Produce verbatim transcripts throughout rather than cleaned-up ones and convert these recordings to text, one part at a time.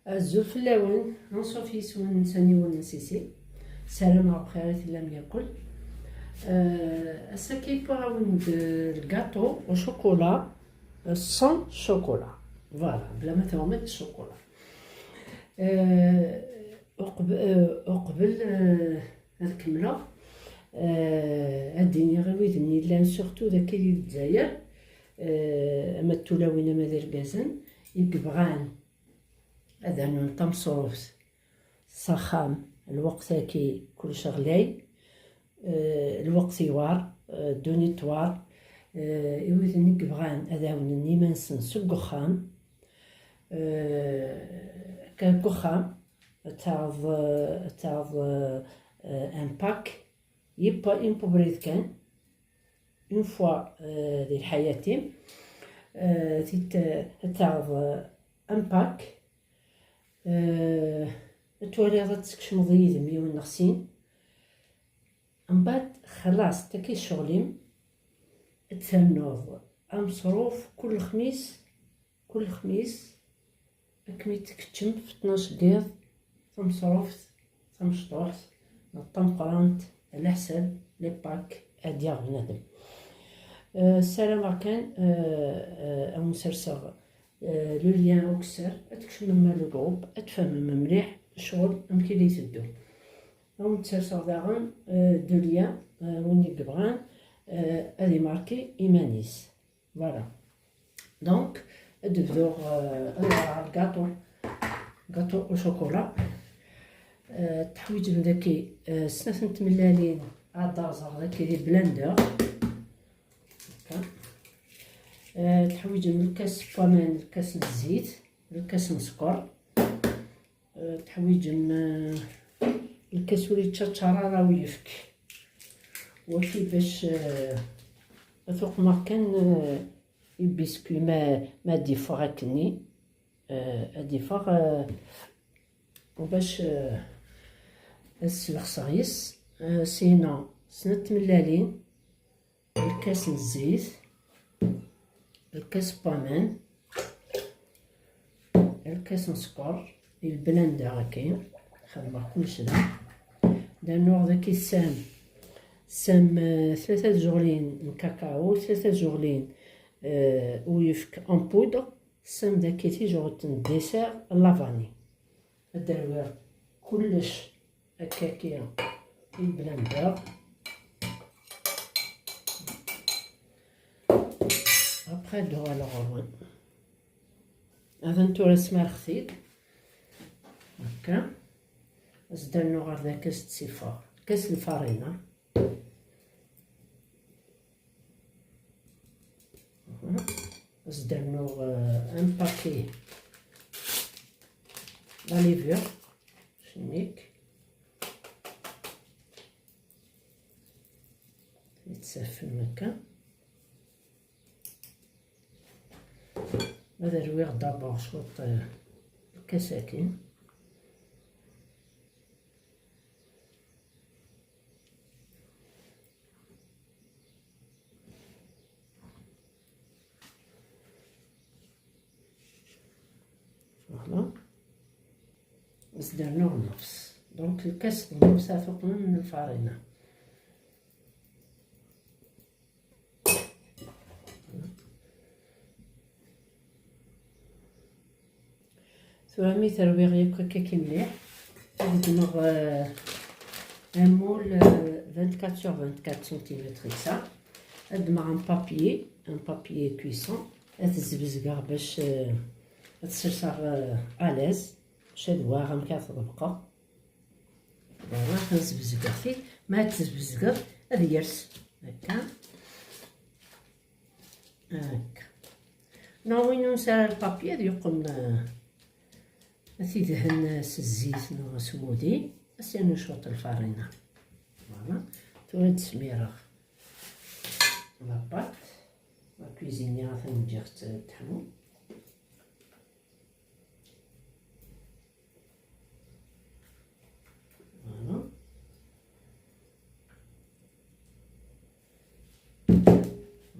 Azul fell-awen, anṣuf yis-wen, nsaniwen n Sisi. Ssarameɣ bxir i tellam yakul. Euh, ass-agi wwiɣ-awen-d lgaṭu au chocolat, euh, sans chocolat. Voilà, bla ma tɣemmeḍ ccukula. Euh, uqb-, euh, uqbel, euh, ad kemmleɣ, euh, ad d-iniɣ i widen yellan, surtout dagi di Lezzayer, euh, ama d tulawin ama d irgazen, i yebɣan ad rnun tamesruft s axxam, lweqt-agi kullec ɣlay, eh, lweqt iwar, eh, ddunit twar, eh, i widen i yebɣan ad ɛawnen iman-nsen seg uxxam, eh, akka deg uxxam, ad taɣeḍ, ad taɣeḍ, eh, un pack, yebba une pobride kan, une fois, euh, di lḥayat-im, euh, tit-, ad taɣeḍ, euh, un pack, euh, ad twaliḍ ad tkecmeḍ yid-m yiwen neɣ sin, mbeɛd xlaṣ, tagi ccɣel-im, ad ternuḍ ameṣruf kul lexmis, kul lexmis, ad kem-id-tkeččem f tnac n yiḍ, tamesruft tamecṭuḥt neɣ tameqqrant, ɛla ḥsab les packs ad d-yaɣ bnadem. Euh, ssarameɣ kan, euh, euh, ad wen-serseɣ, euh, le lien ukessar, ad tkecmem ar le groupe, ad tfehmem mliḥ ccɣel amek i la iteddu. Ad wen-d-serseɣ daɣen, euh, deux liens, euh, win i yebɣan, euh, ad imarki iman-is. Voilà. Donc, ad d-bduɣ, euh, ad ɣreɣ lgaṭu. Gaṭu au chocolat. Euh, teḥwiǧem daki, euh, snat n tmellalin ad d-rẓeɣ daki di blender. Haka. Euh, teḥwiǧem lkas n waman, lkas n zzit, lkas n sskeṛ. Euh, teḥwiǧem, euh, lkas ur yettaččar ara uyefk. Waki bac, euh, ad tuqmeɣ kan, euh, ibiskuy ma, ma ad d-iffeɣ akkenni, euh, ad d-iffeɣ, euh, u bac, euh, ad slexseɣ yes. Euh, sinon, snat tmellalin, lkas n zzit, lkas n waman, lkas n sskeṛ, di lblender akka, xedmeɣ kullec da. Da nuɣ daki ssam, ssam, eh, tlata tzuɣlin n kakao, tlata tzuɣlin, eh, uyefk en poudre, ssam daki tijuɣt n dessert n la vanille. Ad d-rwiɣ kullec akkaki i blender. Après, ad d-uɣaleɣ ɣur-wen. Atan tura smerɣet-t-id. Akka. Ad s-d-rnuɣ ɣer da kas d-sifeɣ. Kas n lfarina. Ad s-d-rnuɣ, euh, un paquet la levure chimique. Yettsaffen akka. Ad rwiɣ d'abord cwiṭ, euh, lkasakin. Voilà. Ad s-d-rnuɣ nnefs. Donc, lkas d nnefs ara tuqmem n lfarina. Tura mi terwiɣ yakk akka mliḥ, ad ddmeɣ, euh, un moule, euh, vingt-quatre sur vingt-quatre centimètres d ça. Ad ddmeɣ un papier, un papier cuisson, ad t-zbezgeɣ bac, euh, ad t-serseɣ, euh, à l'aise, bac ad wɛeɣ amek ara t-ḍebqeɣ. Voilà, ad zbezgeɣ-t-id. Ma ad t-zbezgeɣ, ad yers. Akka. Akka. Neɣ win ur nesɛi ara lpapye, ad yuqem, euh, ad t-idhen s zzit neɣ s wudi, ad s-yernu cwiṭ n lfarina. Voilà. Tura ad d-smireɣ la pâte. La cuisine-nni atan ǧǧiɣ-tt teḥmu. Voilà.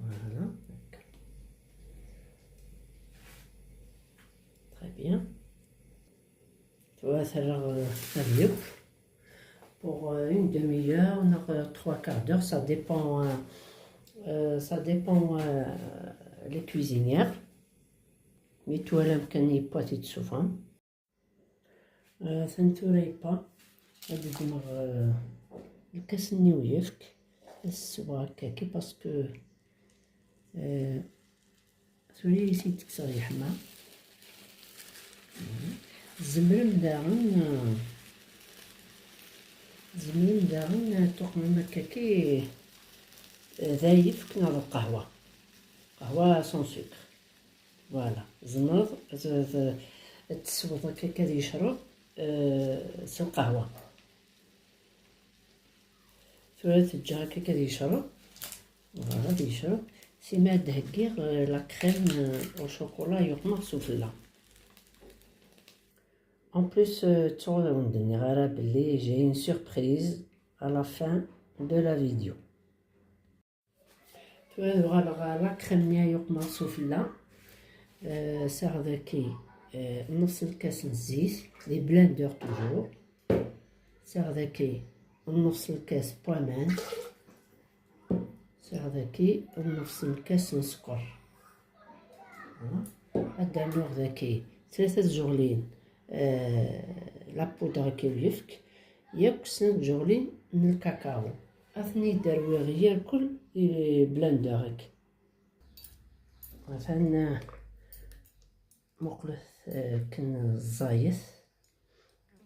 Voilà. Très bien. Ad t-rreɣ, euh, ad yeww pour, euh, une demi-heure neɣ, euh, trois quarts d'heure, ça dépend, euh, euh, ça dépend, euh, les cuisinières. Mi twalam kan yewwa-t-id s uxxam. Euh, atan tura yewwa. Ad ddmeɣ, euh, lkas-nni uyefk. Ad ssewweɣ akka-ki parce que, euh, tura i t-id-kkseɣ yeḥma. Tzemrem daɣen, tzemrem daɣen ad tuqmem akka-ki, eh, d ayefk neɣ d lqahwa. Qahwa sans sucre. Voilà. Tzemreḍ ad, ad, ad tesweḍ akka-ki ad yecreb, eh, s lqahwa. Tura teǧǧa akka ad yecreb. Voilà, ad yecreb. Sima ad d-heggiɣ, euh, la crème, euh, au chocolat yuqmeɣ sufella. En plus, euh, ttuɣ ur awen-d-nniɣ ara belli j'ai une surprise à la fin de la vidéo. Tura ad uɣaleɣ ɣer la crème-nni ay uqmeɣ sufella. Euh, sɛiɣ daki, euh, nneṣ lkas n zzit, di blender toujours. Sɛiɣ daki nneṣ lkas n waman. Sɛiɣ daki nneṣ lkas n sskeṛ. Ad d-rnuɣ daki tlata tjeɣlin, eh, la poudre n uyefk, yakk snat tjeɣlin n lkakaw. Ad ten-id-rwiɣ irkel i blender-ik. Atan, eh, muqlet, eh, akken ẓẓayet.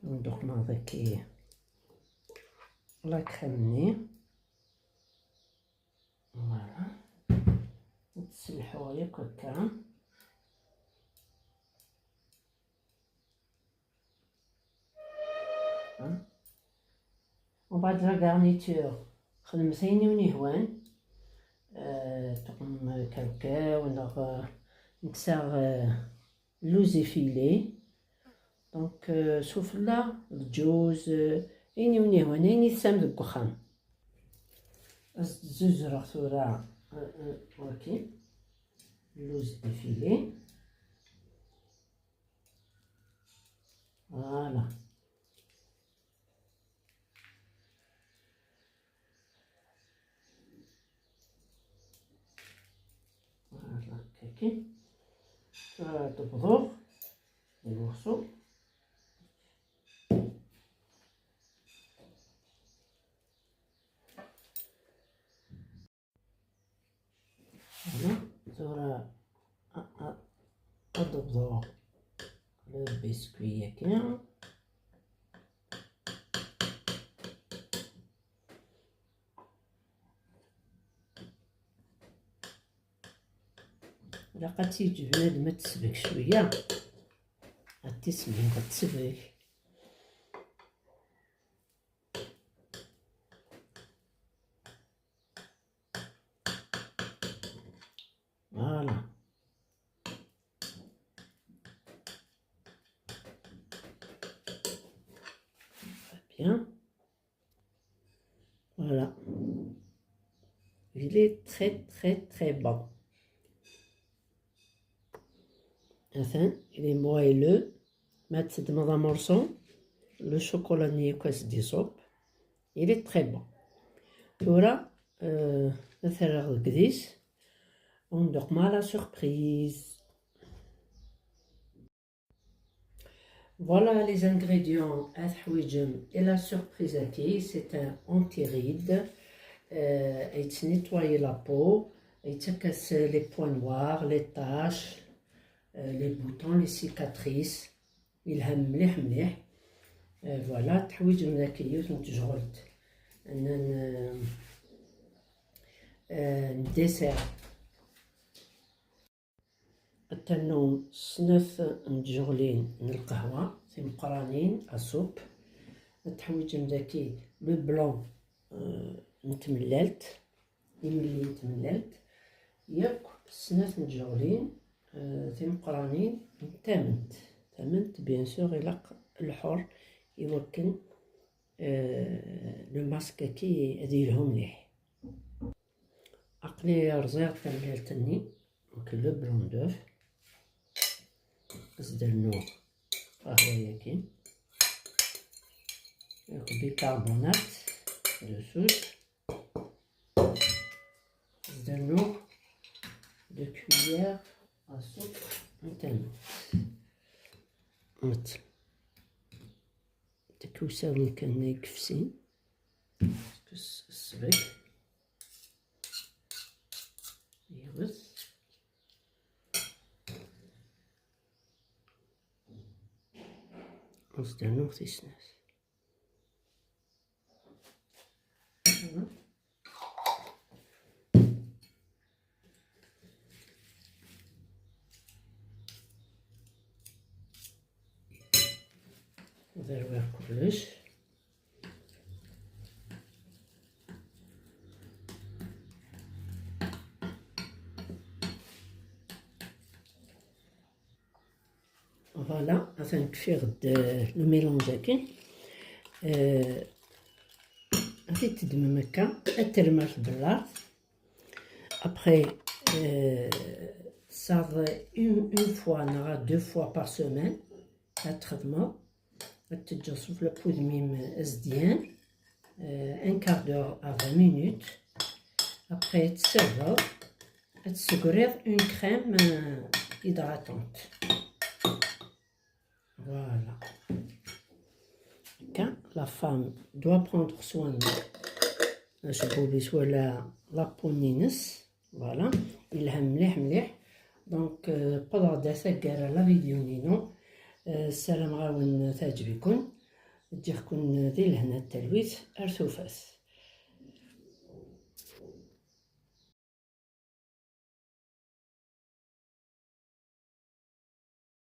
Nduqmeɣ daki la crème-nni. Voilà. Ad tt-sselḥuɣ yakk akka. Hein? Umbeɛd la garniture, xedmet ayen i wen-ihwan. Euh, tuqmem kawkaw neɣ, euh, nekk sɛiɣ, euh, luz effilé. Donc, euh, sufella, lǧuz, euh, ayen i wen-ihwan, ayen i tesɛam deg uxxam. Ad s-d-zuzreɣ tura, euh, euh, waki, luz effilé. Voilà. Voilà, kaki. Tura ad d-bḍuɣ les morceaux. Voilà, tura, ah, ah, ad d-bḍuɣ le biscuit-agi. Ilaq ad tt-yeǧǧ bnadem ad tesbek cwiya. Ad tt-isbek, ad tesbek. Voilà. Très bien. Voilà. Il est très, très, très bon. Atan, il est moelleux. Ma teddmeḍ amurṣu, le chocolat-nni yakk ad s-d-iṣubb. Il est très bon. Tura, euh, ad t-rreɣ deg idis. Ad wen-d-uqmeɣ la surprise. Voilà les ingrédients ad teḥwiǧem i la surprise-agi. C'est un anti-rides, euh, ad yettnettoyer la peau, ad yettak-as les points noirs, les taches, euh, les boutons, les cicatrices. Yelha mliḥ mliḥ. Euh, voilà, teḥwiǧem daki yiwet n tejɣelt n, n, euh, n dessert. Ad ternum snat n tjeɣlin n lqahwa timeqqranin, la soupe. Ad teḥwiǧem daki le blanc, euh, n tmellalt, imelli n tmellalt, yakk snat n tjeɣlin, euh, timeqqranin n tament. Tament, bien sûr, ilaq lḥur i wakken, euh, le masque-agi ad yelhu mliḥ. Aql-i rẓiɣ tamellalt-nni, donc le blanc d'œuf. Ad s-d-rnuɣ qahwa-yagi. Bicarbonate de soude. Zdernuɣ deux cuillères à soupe. Ntan. Ntan. Tekewsawen kan ay yefsin. Kkes ssbek. Yiwet. Ad s-d-rnuɣ tis snat. Ad rwiɣ kullec. Voilà, atan kfiɣ-d, euh, le mélange akin. Euh, ad t-teddmem akka, ad terrem ar tbellart. Après, euh, ça, une, une fois, neɣ deux fois par semaine, ad txedmeḍ. Ad teǧǧeḍ s uflap udem-im azedyan, euh, un quart d'heure à vingt minutes. Après, ad tserveḍ, ad tessegriḍ une crème, euh, hydratante. Voilà. Akka, la femme doit prendre soin de la, la peau-nnes. Voilà, yelha mliḥ mliḥ. Donc, euh, wwḍeɣ-d ar taggara la vidéo-nni-inu. Euh, ssarameɣ-awen teɛǧeb-iken. Ǧǧiɣ-ken di lehna d talwit. Ar tufat.